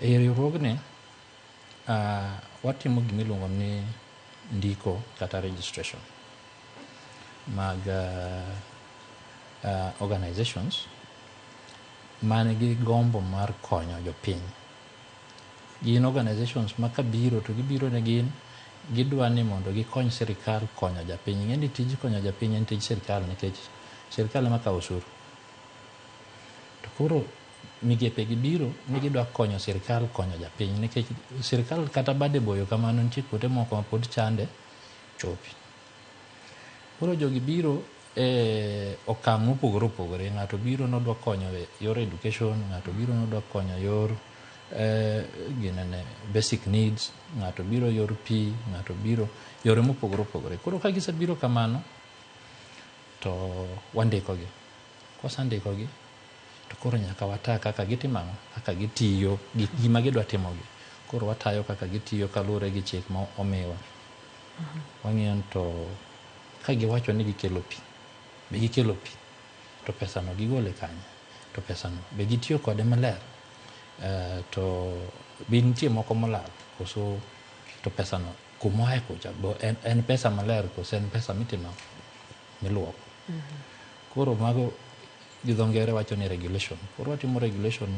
E riwruogni watimo gima iluongo ni ndiko kata registration mag organizations man gi gombo mar konyo jopiny. Gin organizations ma kabiro to gibiro ne gin gidwa ni mondo gikony sirikal konyo japiny. Ing'e ni tij konyo japiny en tij sirikal nikech sirikal ema kawo osuru. To koro migepe gi biro ni gidwa konyo sirikal konyo japiny nikech sirikal kata bade boyo kamano, nitie kuonde moko ma pod chande chopi. Koro jogi biro e okang' mopogore opogore. Ng'ato biro nodwa konyo e yor education, ng'ato biro nodwa konyo yor ginene basic needs, ng'ato biro yor pi, ng'ato biro yore mopogore opogore. Koro ka gisebiro kamano to wandikogi. Kwasendikogi to koro nyaka wata kaka gitimo ang'o? Kaka gitiyo gi gima gidwa timogi. Koro watayo kaka gitiyo kaluwore gi chik ma omiwa. Wang'iyo ni to ka giwacho ni gikelo pi, be gikelo pi? To pesano gigole kanye? To pesano be gitiyo kode maler? To be nitie moko molal koso to pesano kumoae kucha bo en pesa maler koso en pesa mitimo miluoko? Koro mago gi dho ngere wacho ni regulation. Koro watimo regulation.